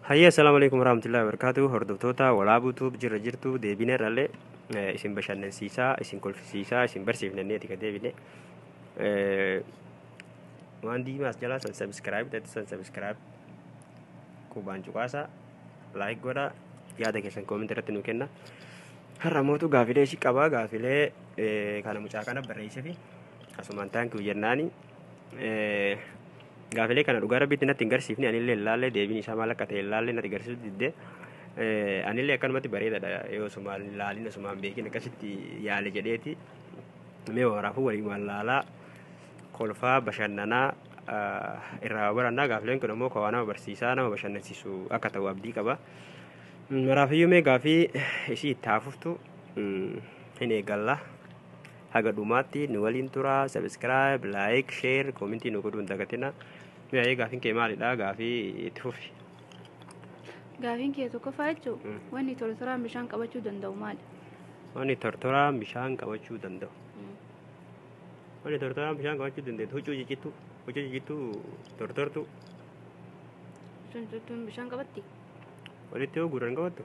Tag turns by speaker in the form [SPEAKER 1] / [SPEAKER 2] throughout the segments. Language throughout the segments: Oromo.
[SPEAKER 1] Hayyee, assalaamu alaikum warahmatullahi wabarakatuh. Hordoftoota Walaabuu jirra jirtu, deebine irrallee isin bashannansiisaa, isin kolfisiisaa, isin barsiifnanneeti ka deebine. Waan diimaas jalaa san subscribe ta'e san subscribe qubaan cuqaasaa, like godhaa, yaada keessan comment irratti nu kenna. Har'a mootu gaafilee ishii qabaa, gaafilee kana mucaa kana barreessee fi asumaan thank you jennaani. Gaafilee kana dhugaa rabbiitti natti hin garsiifne, anillee hin laalle, deebiin isaa maal akka ta'e hin laalle, natti garsiisuu diddee. Anillee akkanumatti bareedaadha yoo osumaan hin laalin, osumaan beekin akkasitti yaale jedheeti. Mee waraafuu waliin laalaa, kolfaa, bashannanaa, irraa barannaa. Gaafileen kun ammoo waa nama barsiisaa, nama bashannansiisu akka ta'u abdii qaba. Maraafiyyuu mee gaafii isii itti haafuftu hin eegalla. Haga dhumaatti nu waliin tura. Subscribe, like, share, comment nu godhuu hin dagatina. Mee gaafiin kee maalidha? Gaafii itti fufi.
[SPEAKER 2] Gaafiin kee tokkoffaa jechuun, wanni tortoraan bishaan qabachuu danda'u maali?
[SPEAKER 1] Wanni tortoraan bishaan qabachuu danda'u. Wanni tortoraan bishaan qabachuu danda'u huccuu ciccittuu, huccuu ciccittuu tortortu.
[SPEAKER 2] Sun tun bishaan qabatti?
[SPEAKER 1] Walitti yoo guuran qabattu.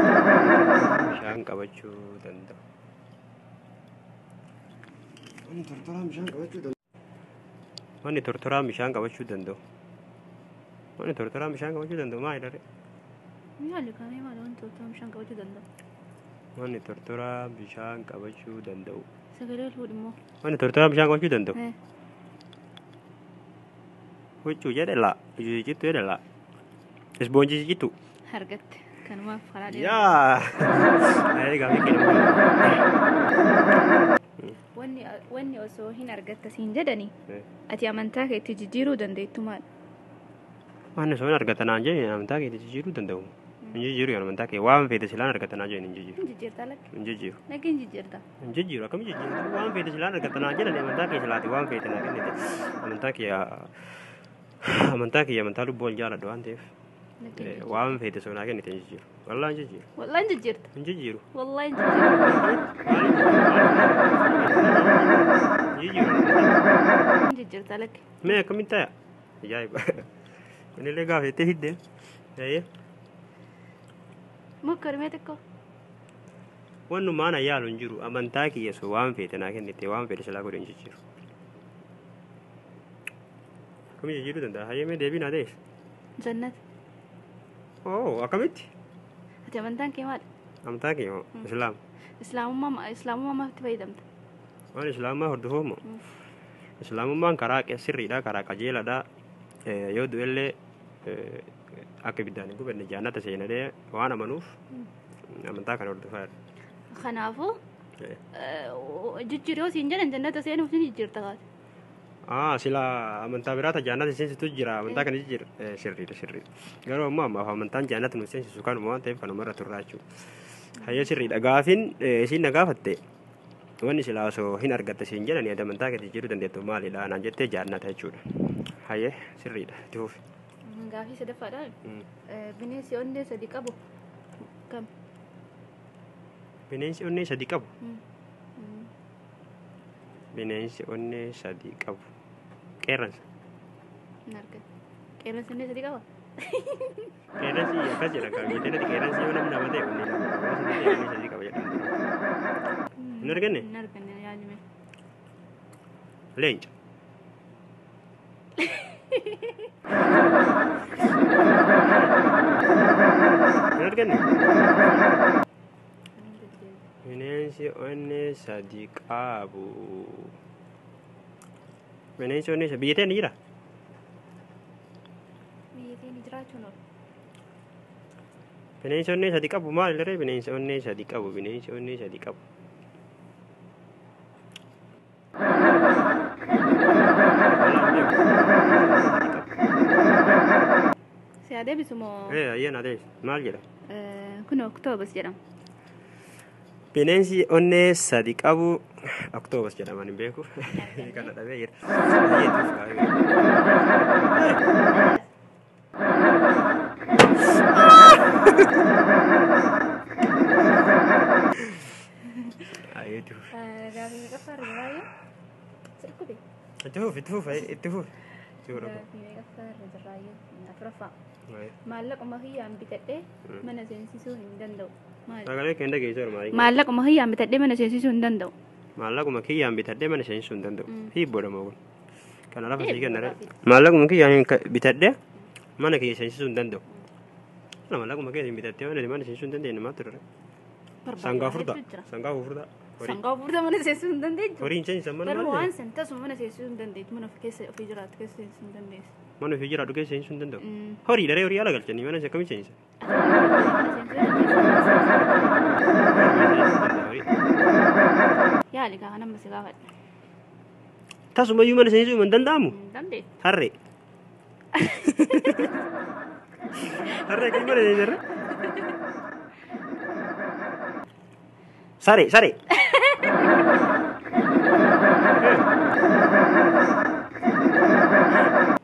[SPEAKER 1] Bishaan qabachuu danda'u. Wanni tortoraan bishaan qabachuu danda'u. Wanni tortoraan bishaan qabachuu danda'u. Wanni tortoraan bishaan qabachuu danda'u maali dha?
[SPEAKER 2] Maali kamee, maali wanni tortoraan bishaan qabachuu danda'u?
[SPEAKER 1] Wanni tortoraan bishaan qabachuu danda'u.
[SPEAKER 2] Sagalee ol fuudhi immoo.
[SPEAKER 1] Wanni tortoraan bishaan qabachuu danda'u. Huccuu jedhe laa. Huccuu ciccittuu jedhe laa. Isboonjii ciccittuu.
[SPEAKER 2] Argatte. Kanumaaf karaa dheeraa.
[SPEAKER 1] Yaa. Gaaffii kennu.
[SPEAKER 2] Wanni osoo hin argatta siin jedhani ati amantaa kee itti jijjiiruu dandeettu maali?
[SPEAKER 1] Waan osoo hin argata naan jedhe amantaa kee jijjiiruu danda'u. Hin jijjiiru yaa amantaa kee, waan feete silaan argata naan jedhe hin jijjiiru.
[SPEAKER 2] Hin jijjiirtaa lakki?
[SPEAKER 1] Hin jijjiiru.
[SPEAKER 2] Lakki, hin jijjiirta.
[SPEAKER 1] Hin jijjiiru, akkam jijjiiru? Waan feete silaan argata naan jedhan amantaa kee silaati waan feete naa kennite. Amantaa kee, amantaa kiyya, amantaa lubbuu wal jaaladhu waan ta'eef
[SPEAKER 2] Lakki, hin jijjiirta.
[SPEAKER 1] waan feete osoo naa kennite hin jijjiiru. Wallaahi hin jijjiiru.
[SPEAKER 2] Wallaahi hin jijjiirta.
[SPEAKER 1] Hin jijjiiru.
[SPEAKER 2] Wallaahi hin jijjiirta.
[SPEAKER 1] Hin jijjiiru.
[SPEAKER 2] Hin jijjiirta lakki.
[SPEAKER 1] Mee akkamitti ta'a? Ajaa'iba. Kunillee gaafa jettee fidde. Ayyee.
[SPEAKER 2] Muka rimee xiqqoo.
[SPEAKER 1] Wannumaan yaalu hin jiru. Amantaa kiyya osoo waan feete naa kennite, waan feete silaa godhe hin jijjiiru. Akkamitti jijjiiruu danda'a? Hayyee, mee deebii naa ta'es.
[SPEAKER 2] Jannata.
[SPEAKER 1] Oo, akkamitti?
[SPEAKER 2] Ati amantaan kee maali?
[SPEAKER 1] Amantaa kiyya moo? Islaam.
[SPEAKER 2] Islaamummaa maaf itti fayyadamta?
[SPEAKER 1] Waan islaamummaa hordofuuf moo? Islaamummaan karaa sirriidha, karaa qajeelaadha. Yoo du'ellee akka ibiddaan hin gubanne jannata seenadhee waan amanuuf amantaa kana hordofaa jira.
[SPEAKER 2] Kanaafuu jijjiiruu siin jedhan jannata seenuuf ni jijjiirta kaate.
[SPEAKER 1] Ah, sila amantaa biraata jannata seensitu jira, amantaa kana jijjiira. Sirriidha, sirriidha. Garuu ammoo ammaaf amantaan jannata nu seensisu kanuma waan ta'eef kanuma irra turraa jechuudha. Hayyee, sirriidha. Gaafiin isiin na gaafatte, wanni silaa osoo hin argatte siin jedhani ati amantaa kee jijjiiruu dandeettu maalidha naan jettee, jannata jechuudha. Hayyee, sirriidha. Itti fufi.
[SPEAKER 2] Gaafii sadaffaadha. Bineensi onnee sadi qabu kam?
[SPEAKER 1] Bineensi onnee sadi qabu. Bineensi onnee sadi qabu. Qeerransa.
[SPEAKER 2] Hin argatte. Qeerransi onnee sadi qaba?
[SPEAKER 1] Qeerransi akkas jedha kan beekte, qeerransi yoo namni nama ta'e onnee lama qaba. Yoo sadi ta'e onnee sadi qaba jedhama. Hin arganne?
[SPEAKER 2] Hin arganne, yaalime.
[SPEAKER 1] Leenca. Hin arganne? Bineensi onnee sadi qabu. Bineensi onnee sadi biyya ta'e ni jira?
[SPEAKER 2] Biyya keenya jiraachuun oolu.
[SPEAKER 1] Bineensi onnee sadi qabu maali ree? Bineensi onnee sadi qabu. Bineensi onnee sadi qabu.
[SPEAKER 2] Si adeebisu moo?
[SPEAKER 1] Ee, ayyee, na adeemsa. Maal jedha?
[SPEAKER 2] Kun octopus jedhama.
[SPEAKER 1] Bineensi onnee sadi qabu octopus jedhama, hin beeku. Kana dhabee jira. Ayyee, itti fufi. Ayyee, itti fufi.
[SPEAKER 2] Gaafii meeqaffaa arge baay'ee? Si dhukkube?
[SPEAKER 1] Itti fufi, itti fufi, itti fufi.
[SPEAKER 2] Gaaffii meeqaffaa irra jirraayyuu? Afuraffaa. Maallaquma kiyyaan bitadhee mana seensisuu hin danda'u. Maali?
[SPEAKER 1] Sagalee keenya dhageessuu armaan.
[SPEAKER 2] Maallaquma kiyyaan bitadhee mana seensisuu hin danda'u.
[SPEAKER 1] Maallaquma kiyyaan bitadhee mana seensisuu hin danda'u. Hiibboodha moo kun? Kana lafa sii kenna.
[SPEAKER 2] Hiibboodha.
[SPEAKER 1] Maallaquma kiyyaan bitadhee mana kiyya seensisuu hin danda'u. Maallaquma kiyyaan bitattee mana seensisuu hin dandeenye maaltu ture? Sangaa furdaa. Sangaa furdaa.
[SPEAKER 2] Sangaa furdaa mana seensisuu hin dandeechu.
[SPEAKER 1] Horiin seensisan mana
[SPEAKER 2] Garuu
[SPEAKER 1] maal
[SPEAKER 2] waan san tasuma mana seensisuu hin dandeechu. Mana of keessa ofii jiraatu keessa seensisuu hin dandeessu.
[SPEAKER 1] Mana ofii jiraatu keessa seensisuu hin danda'u. Horii daree horii ala galchanii mana akkamii seensisan?
[SPEAKER 2] Yaali kaa kan amma si gaafadha.
[SPEAKER 1] Tasumayyuu mana seensisuu hin danda'amu?
[SPEAKER 2] Hin dandeessu.
[SPEAKER 1] Harree. Harree akkamii mana seensisarre? Saree saree.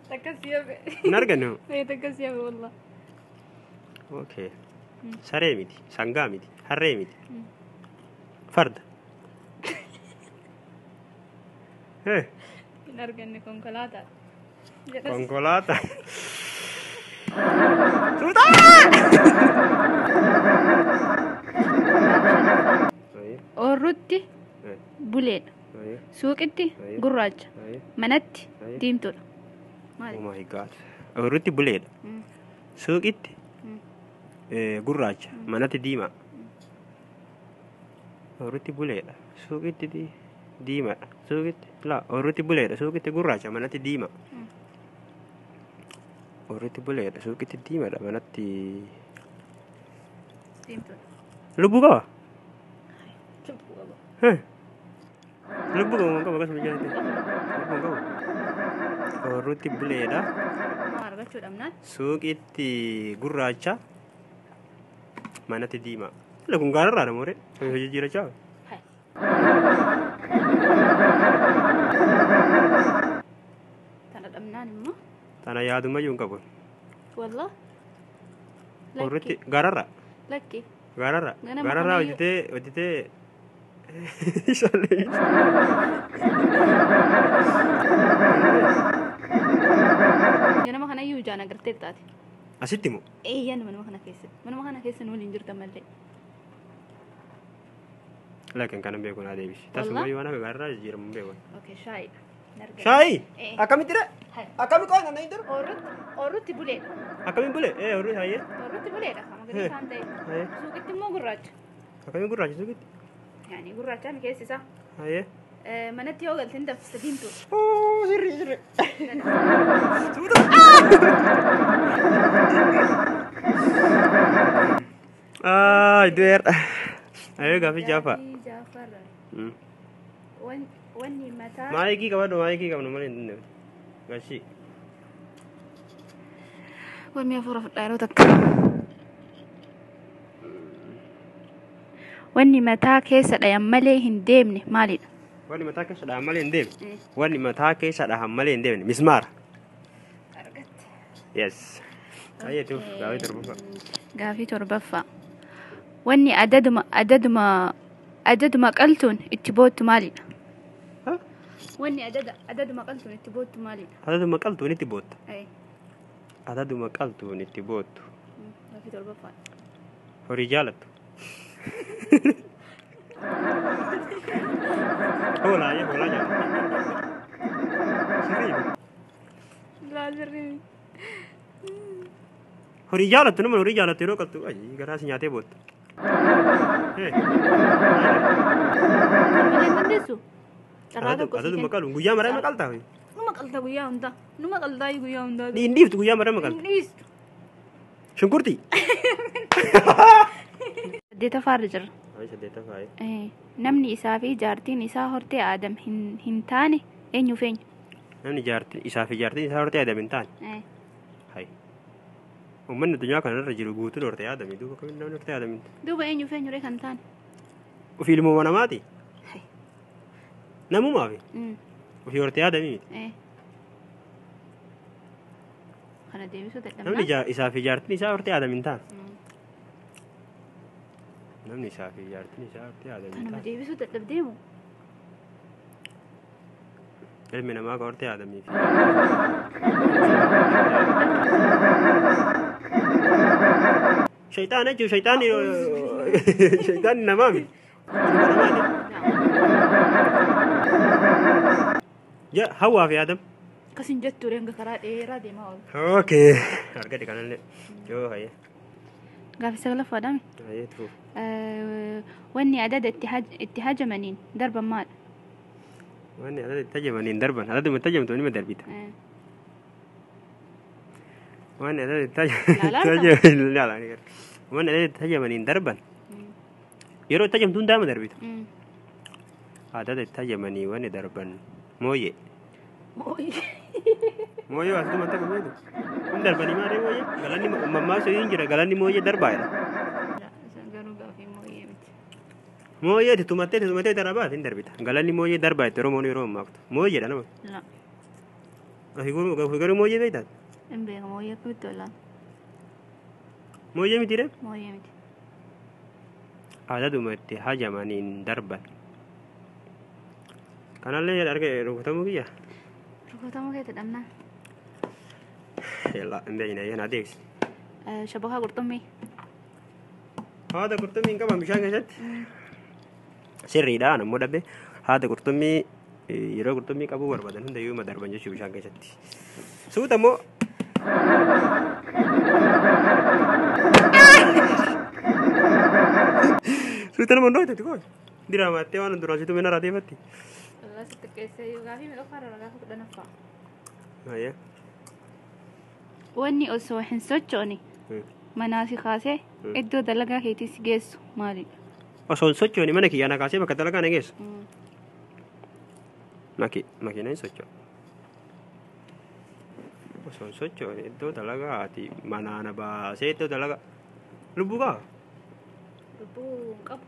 [SPEAKER 2] Takkas yabe.
[SPEAKER 1] Hin argannu.
[SPEAKER 2] Takkas yabe wallah.
[SPEAKER 1] Okay. Saree miti, sangaa miti, harree miti. Farda.
[SPEAKER 2] Hin arganne konkolaataa.
[SPEAKER 1] Konkolaataa. Suuta!
[SPEAKER 2] Oorrutti buleedha. Suuqitti gurraacha. Manatti diimtuudha. Maali?
[SPEAKER 1] Oh my God. Oorrutti buleedha. Suuqitti gurraacha. Manatti diimaa. Oorrutti buleedha. Suuqitti diimaadha. Suuqitti laa oorrutti buleedha. Suuqitti gurraacha. Manatti diimaa. Oorrutti buleedha. Suuqitti diimaadha. Manatti
[SPEAKER 2] diimtuudha.
[SPEAKER 1] Lubbuu qaba?
[SPEAKER 2] Lubbuu qaba.
[SPEAKER 1] Lubbuu qabu qabu akkasuma jaalate. Lubbuu qabu. Oorrutti buleedha.
[SPEAKER 2] Maa argachuu dhabnaan?
[SPEAKER 1] Suuqitti gurraacha. Manatti diimaa. Ila kun gaararraadha mooree. Hojii jijjiirachaa.
[SPEAKER 2] Tana dhabnaan immoo?
[SPEAKER 1] Tana yaadumayyuu hin qabu.
[SPEAKER 2] Wallah.
[SPEAKER 1] Oorrutti gaararra.
[SPEAKER 2] Lakki.
[SPEAKER 1] Gaararra.
[SPEAKER 2] Ganama
[SPEAKER 1] Gaararraa
[SPEAKER 2] kamiyyuu-
[SPEAKER 1] hojjetee hojjetee.
[SPEAKER 2] Ganama kanayyuu ijaan agartee taate.
[SPEAKER 1] Asitti moo?
[SPEAKER 2] Eeyyan manuma kana keessa. Manuma kana keessa nu waliin jirta malee.
[SPEAKER 1] Lakkin kanan beeku naa deebisi. Tasumayyuu waan akka gaararraa jijjiiramu hin beeku.
[SPEAKER 2] Okay, shaayiidha.
[SPEAKER 1] Shaayii?
[SPEAKER 2] Eh.
[SPEAKER 1] Akkamitti dha? Akkami qoona na hin jiru?
[SPEAKER 2] Oorrutti buleedha.
[SPEAKER 1] Akkamiin bule? Oorru hayyee.
[SPEAKER 2] Oorrutti buleedha. Magariisa kan ta'e.
[SPEAKER 1] Hayyee.
[SPEAKER 2] Suuqitti immoo gurraacha.
[SPEAKER 1] Akkamiin gurraacha suuqitti?
[SPEAKER 2] Yaani gurraachaan keessi isaa.
[SPEAKER 1] Hayyee.
[SPEAKER 2] Manatti yoo galte hin danfista diimtuudha.
[SPEAKER 1] Oo sirrii sirrii. Suuta! Ay du'eera. Ayo gaaffii jaafa.
[SPEAKER 2] Gaaffii jaafarra. Wanni mataa.
[SPEAKER 1] Maayikii qabadhu maayikii qabnu malee hin danda'u. Gashii.
[SPEAKER 2] Wanni hafuura fudhaa yeroo takka. Wanni mataa keessa dhayan malee hin deemne maalidha?
[SPEAKER 1] Wanni mataa keessa dhahan malee hin deemne. Wanni mataa keessa dhahan malee hin deemne mismaara.
[SPEAKER 2] Argatte.
[SPEAKER 1] Yes. Ayyee tuuf gaaffii torbaffaa.
[SPEAKER 2] Gaaffii torbaffaa. Wanni adaduma qaltuun itti boottu maalidha? Wanni adaduma qaltuun itti boottu maalidha?
[SPEAKER 1] Adaduma qaltuun itti bootta. Adaduma qaltuun itti boottu.
[SPEAKER 2] Gaaffii torbaffaa.
[SPEAKER 1] Horii jaalattu. Hoolaa ayyee hoolaa jaalattu. Sirrii.
[SPEAKER 2] Laa sirrii.
[SPEAKER 1] Horii jaalattu nama horii jaalattu yeroo qaltu garaa si nyaatee bootta.
[SPEAKER 2] Malee hin dandeessu? Carraa tokko sii
[SPEAKER 1] Adaduma
[SPEAKER 2] kenna.
[SPEAKER 1] qaluun guyyaa maraa qaltaa?
[SPEAKER 2] Numa qalta guyyaa hundaa. Numa qaltaa guyyaa hundaa.
[SPEAKER 1] Hin dhiiftu guyyaa maraa qalta.
[SPEAKER 2] Hin dhiistu.
[SPEAKER 1] Shunkurtii.
[SPEAKER 2] Saddeettaffaa irra jirra.
[SPEAKER 1] Saddeettaffaa.
[SPEAKER 2] Namni isaa fi jaartiin isaa hortee Aadam hin taane eenyuuf eenyu?
[SPEAKER 1] Namni isaa fi jaartiin isaa hortee Aadam hin taane. Hai. Uummanni addunyaa kanarra jiru guutuun hortee Aadami. Duuba akkamiin namni hortee Aadam hin taane?
[SPEAKER 2] Duuba eenyuuf eenyuree kan taane?
[SPEAKER 1] Ofii ilmoo namaati? Namumaafi? Ofii hortee Aadamii miti.
[SPEAKER 2] Kana deebisuu
[SPEAKER 1] Namni
[SPEAKER 2] dadhabnaa?
[SPEAKER 1] isaa fi jaartiin isaa hortee Aadam hin taane. Namni isaa fi jaartiin isaa hortee Aadam hin
[SPEAKER 2] Kanuma
[SPEAKER 1] taane.
[SPEAKER 2] deebisuu dadhabdeemu?
[SPEAKER 1] Ilmi namaa ka hortee Aadamii fi Shayxaana jechuun shayxaanni shayxaanni namaa miti. Ilma namaati. Ja Hawwaa fi Aadam.
[SPEAKER 2] Akkasin jettu hanga karaa dheeraa deemaa oolu.
[SPEAKER 1] Okay. Argate kanallee. Yoo hayyee.
[SPEAKER 2] Gaaffii saglaffaadhaami.
[SPEAKER 1] Hayyee tufu.
[SPEAKER 2] Wanni adada itti hajamaniin darban maadha?
[SPEAKER 1] Wanni adada itti hajamaniin darban. Adaduma itti hajamtu nima darbita. Wanni adada itti hajamaniin. Wanni adada itti hajamaniin darban. Yeroo itti hajamtu hundaa ma darbita. Adada itti hajamanii wanni darban mooyyee.
[SPEAKER 2] Mooyyee.
[SPEAKER 1] Mooyyee waas dhuma ta'u beektu. Kun darbanii maali mooyyee? Galanni mammaaksa hin jira galanni mooyyee darbaa jedha.
[SPEAKER 2] Garuu gaaffii mooyyee miti.
[SPEAKER 1] Mooyyee tumattee tumattee darbaa hin darbita. Galanni mooyyee darbaa itti Oromoon yeroo mammaaktu. Mooyyeedha nama.
[SPEAKER 2] La.
[SPEAKER 1] Ofii garuu mooyyee beektaa?
[SPEAKER 2] Hin beeku mooyyee akkamitti oolan?
[SPEAKER 1] Mooyyee miti ree?
[SPEAKER 2] Mooyyee miti.
[SPEAKER 1] Adaduma itti hajamaniin darban. Kanallee arge rukutamuu kiyya?
[SPEAKER 2] Rukutamuu keetti dhabnaa.
[SPEAKER 1] Yalla hin beekne ayyaan adeemsi.
[SPEAKER 2] Shabakaa qurxummii.
[SPEAKER 1] Haada qurxummii hin qaban bishaan keessatti. Sirriidha an ammoo dhabe haada qurxummii yeroo qurxummii qabuu barbaadan hundayyuu ma darban jechuu bishaan keessatti. Suuta immoo suuta nama hundoo itti koo diraamaattee waan duraan situ mina raateeffatti.
[SPEAKER 2] Allah sitti keessee gaaffii meeqa faara gaafa kudhanaffaa.
[SPEAKER 1] Ayyee.
[SPEAKER 2] Wanni osoo hin sochoone manaa si kaasee iddoo dalagaa keetii si geessu maalidha?
[SPEAKER 1] Osoo hin sochoone mana kiyyaa na kaasee bakka dalagaa na geessu. Makiina hin socho'u. Osoo hin sochoone iddoo dalagaati manaa na baasee iddoo dalagaa. Lubbuu qaba?
[SPEAKER 2] Lubbuu hin qabu.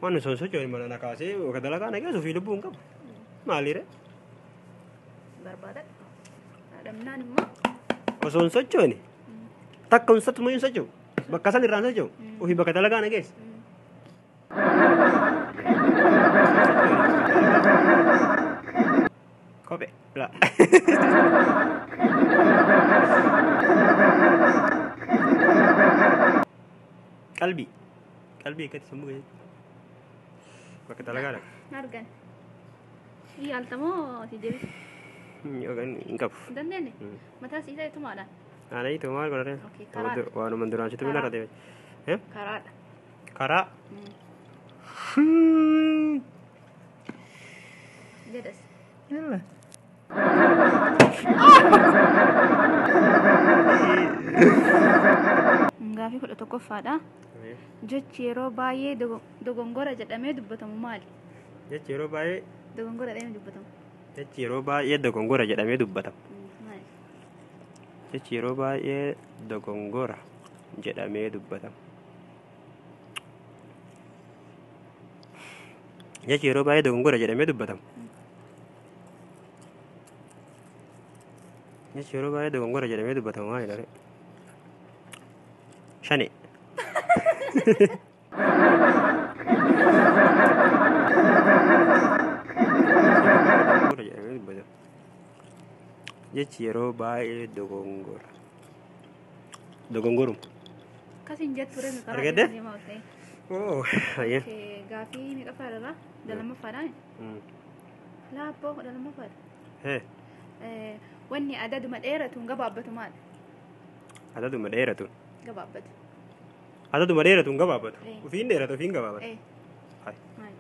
[SPEAKER 1] Waan osoo hin sochoone mana na kaasee bakka dalagaa na geessu fi lubbuu hin qabu. Maaliree?
[SPEAKER 2] Barbaadadha. Dhabnaan immoo.
[SPEAKER 1] Osoo hin sochoone takka hin socho'u hin socho'u bakka san irraa hin socho'u ofii bakka dalagaa na geessa. Kophee la. Qalbii qalbii akkatti sammuu keessatti bakka dalagaa dhaqa.
[SPEAKER 2] Argan. Yaaltamoo si deebisa?
[SPEAKER 1] Hin qabu.
[SPEAKER 2] Hin dandeenye? Mataa siisaa itumaadhaan.
[SPEAKER 1] Ana itu maal godhate?
[SPEAKER 2] Okay, karaadha.
[SPEAKER 1] Waanuma duraan situ mina irraa
[SPEAKER 2] Karaadha.
[SPEAKER 1] Karaa.
[SPEAKER 2] Jedhas.
[SPEAKER 1] Yalla.
[SPEAKER 2] Gaaffii 11ffaadha. Jechi yeroo baay'ee dogongora jedhamee dubbatamu maali?
[SPEAKER 1] Jechi yeroo baay'ee
[SPEAKER 2] dogongora jedhamee dubbatamu.
[SPEAKER 1] Jechi yeroo baay'ee dogongora jedhamee dubbatamu.
[SPEAKER 2] Maali?
[SPEAKER 1] Jechi yeroo baay'ee dogongora jedhamee dubbatamu. Jechi yeroo baay'ee dogongora jedhamee dubbatamu. Jechi yeroo baay'ee dogongora jedhamee dubbatamu maalidha? Shane. Jechi yeroo baay'ee dogongora. Dogongorum.
[SPEAKER 2] Akkasin jettu ree karaa
[SPEAKER 1] Argatte?
[SPEAKER 2] deemaa ooltee.
[SPEAKER 1] Oo, hayyee.
[SPEAKER 2] Gaaffii meeqaffaadha? 12ffaadhaan? Laabboo 12ffaadha.
[SPEAKER 1] Hee.
[SPEAKER 2] Wanni adaduma dheeratuun gabaabbatu maali?
[SPEAKER 1] Adaduma dheeratuun.
[SPEAKER 2] Gabaabbatu.
[SPEAKER 1] Adaduma dheeratuun gabaabbatu.
[SPEAKER 2] Eh.
[SPEAKER 1] Ofiin dheeratu ofiin gabaabbatu.
[SPEAKER 2] Eh.
[SPEAKER 1] Hai.
[SPEAKER 2] Maali?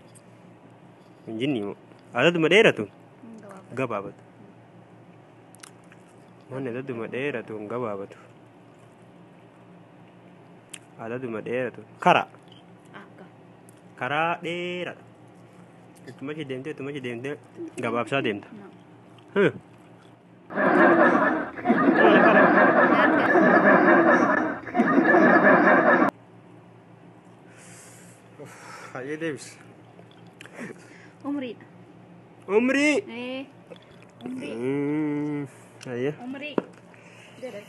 [SPEAKER 1] Hin jinni moo? Adaduma dheeratuun
[SPEAKER 2] Gabaabbatu.
[SPEAKER 1] gabaabbatu. Wanni adaduma dheeratuun gabaabbatu. Adaduma dheeratuun karaa.
[SPEAKER 2] Akka.
[SPEAKER 1] Karaa dheeraadha. Ittuma ishee deemtee ittuma ishee deemtee gabaabsaa deemta.
[SPEAKER 2] No.
[SPEAKER 1] Hmm.
[SPEAKER 2] Argan.
[SPEAKER 1] Hayyee deebis.
[SPEAKER 2] Umriidha.
[SPEAKER 1] Umrii.
[SPEAKER 2] Eh. Umrii.
[SPEAKER 1] Hayyee.
[SPEAKER 2] Umrii. Jedhas.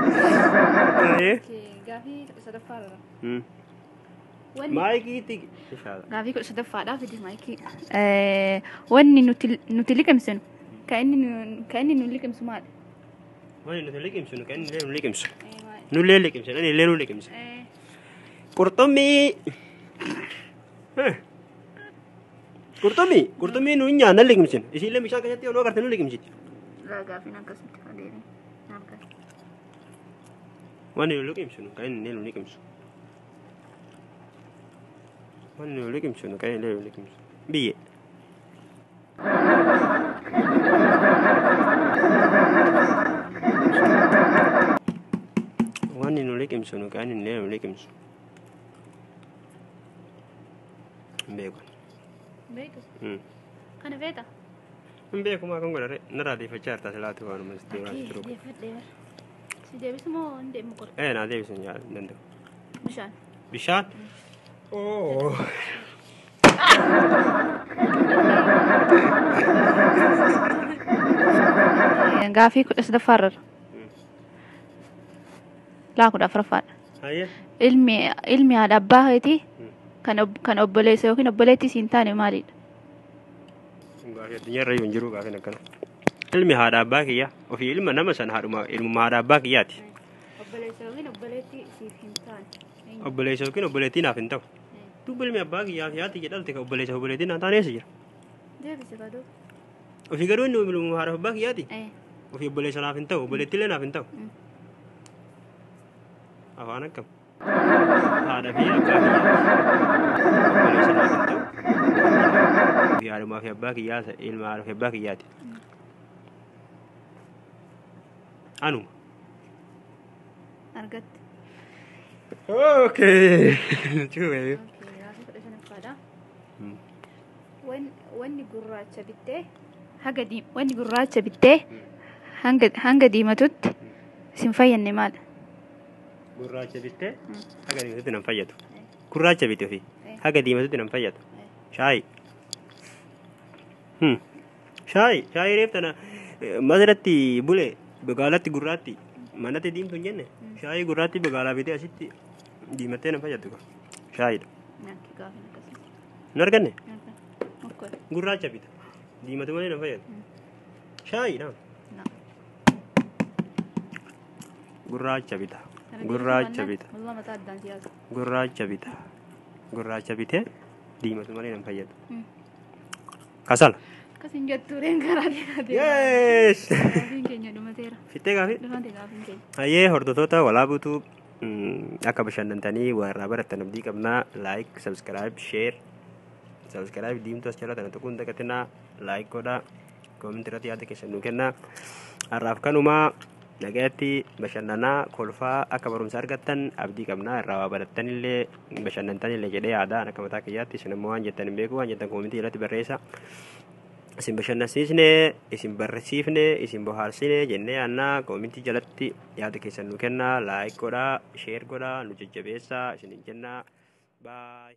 [SPEAKER 1] Hayyee.
[SPEAKER 2] Gaaffii sadaffaarra.
[SPEAKER 1] Maayikiitti. Inshallah.
[SPEAKER 2] Gaafii 13ffaadhaa fidi maayikii. Wanni nuti liqimsinu kan inni nu liqimsu maali?
[SPEAKER 1] Wanni nuti liqimsinu kan inni nu liqimsu. Nullee liqimsa, inni illee nu liqimsa. Qurxummii. Qurxummii, qurxummii nu nyaanna liqimsinu. Isiillee bishaan keessatti yoo agarte nu liqimsiti.
[SPEAKER 2] Gaafiin akkasitti adeemu.
[SPEAKER 1] Wanni nu liqimsinu kan inni nu liqimsu. Wanni nu liqimsinu kan inni nu liqimsu. Biyyee. Wanni nu liqimsinu kan inni nu liqimsu. Hin beeku.
[SPEAKER 2] Beeku? Kana beektaa?
[SPEAKER 1] Hin beeku maa kan godhare narraa deeffachaa jirta silaatu waanuma sitti jiru.
[SPEAKER 2] Deeffadhee bara. Si deebisu moo hin deemu qora?
[SPEAKER 1] Naa deebisu hin danda'u.
[SPEAKER 2] Bishaan.
[SPEAKER 1] Bishaan? Oo.
[SPEAKER 2] Gaafii 13ffaarra. Laa 14ffaadha.
[SPEAKER 1] Hayyee.
[SPEAKER 2] Ilmi haadha abbaa keetii kan obboleessa yookiin obboleettii siin taane maalidha?
[SPEAKER 1] Gaafii addunyaarra hin jiru gaafiin akkana. Ilmi haadha abbaa kiyyaa ofii ilma nama sana haadhuma ilmuma haadha abbaa kiyyaati.
[SPEAKER 2] Obboleessa yookiin obboleettii siif hin taane.
[SPEAKER 1] Obboleessa yookiin obboleettii naaf hin ta'u. Dubbi ilmi abbaa kiyyaa fi haati jedhalte kan obboleessa obboleettii naan taane eessa jira?
[SPEAKER 2] Deebise kaduu.
[SPEAKER 1] Ofii garuu inni ilmuma haadha abbaa kiyyaati. Ofii obboleessa naaf hin ta'u obboleettii illee naaf hin ta'u. Afaan akkam? Haadha fi abbaa kiyyaati. Obboleessa naaf hin ta'u. Ofii haadhumaa fi abbaa kiyyaa ilma haadha fi abbaa kiyyaati. Anuma.
[SPEAKER 2] Argatte.
[SPEAKER 1] Okay. Cuube.
[SPEAKER 2] Gaafii 15ffaadha. Wanni gurraacha bittee haga wanni gurraacha bittee hanga diimatutti sin fayyadne maal?
[SPEAKER 1] Gurraacha bittee haga diimatutti nan fayyadu. Gurraacha bitte ofii haga diimatutti nan fayyadu. Shaayii. Shaayii shaayii reef tana masirratti bule bagaalatti gurraatti manatti diimtu hin jenne shaayii gurraatti bagaalaa bitee asitti diimattee nan fayyaddu shaayiidha. Hin arganne? Gurraacha bita. Diimatu malee nan fayyadu. Shaayiidha. Gurraacha bita. Gurraacha bita. Gurraacha bita. Gurraacha bitee diimatu malee nan fayyadu. Kasala.
[SPEAKER 2] Akkasin jettuureen karaa deemaa.
[SPEAKER 1] Yes!
[SPEAKER 2] Gaafiin keenya dhumateera.
[SPEAKER 1] Fittee gaafii?
[SPEAKER 2] Dhumate gaafiin keenya.
[SPEAKER 1] Hayyee hordoftoota walaabuutu akka bashannantanii warraa barattan abdii qabnaa. Like, subscribe, share. Subscribe diimtuu as jala tana tuquun dagatinaa. Like godhaa. Comment irratti yaada keessan nuu kennaa. Har'aaf kanumaa nagaatti bashannanaa kolfaa akka barumsa argattan abdii qabnaa. Irraa waa barattanillee bashannantanillee jedhee yaadaan akka mataa kiyyaatti isin immoo waan jettan hin beeku waan jettan koomentii irratti barreessa. Isin bashannansiisne, isin barsiifne, isin bohaarsine jennee yaannaa koomentii jalatti yaada keessan nuu kennaa. Like godhaa, share godhaa, nu jajjabeessaa isinin jennaa. Baay.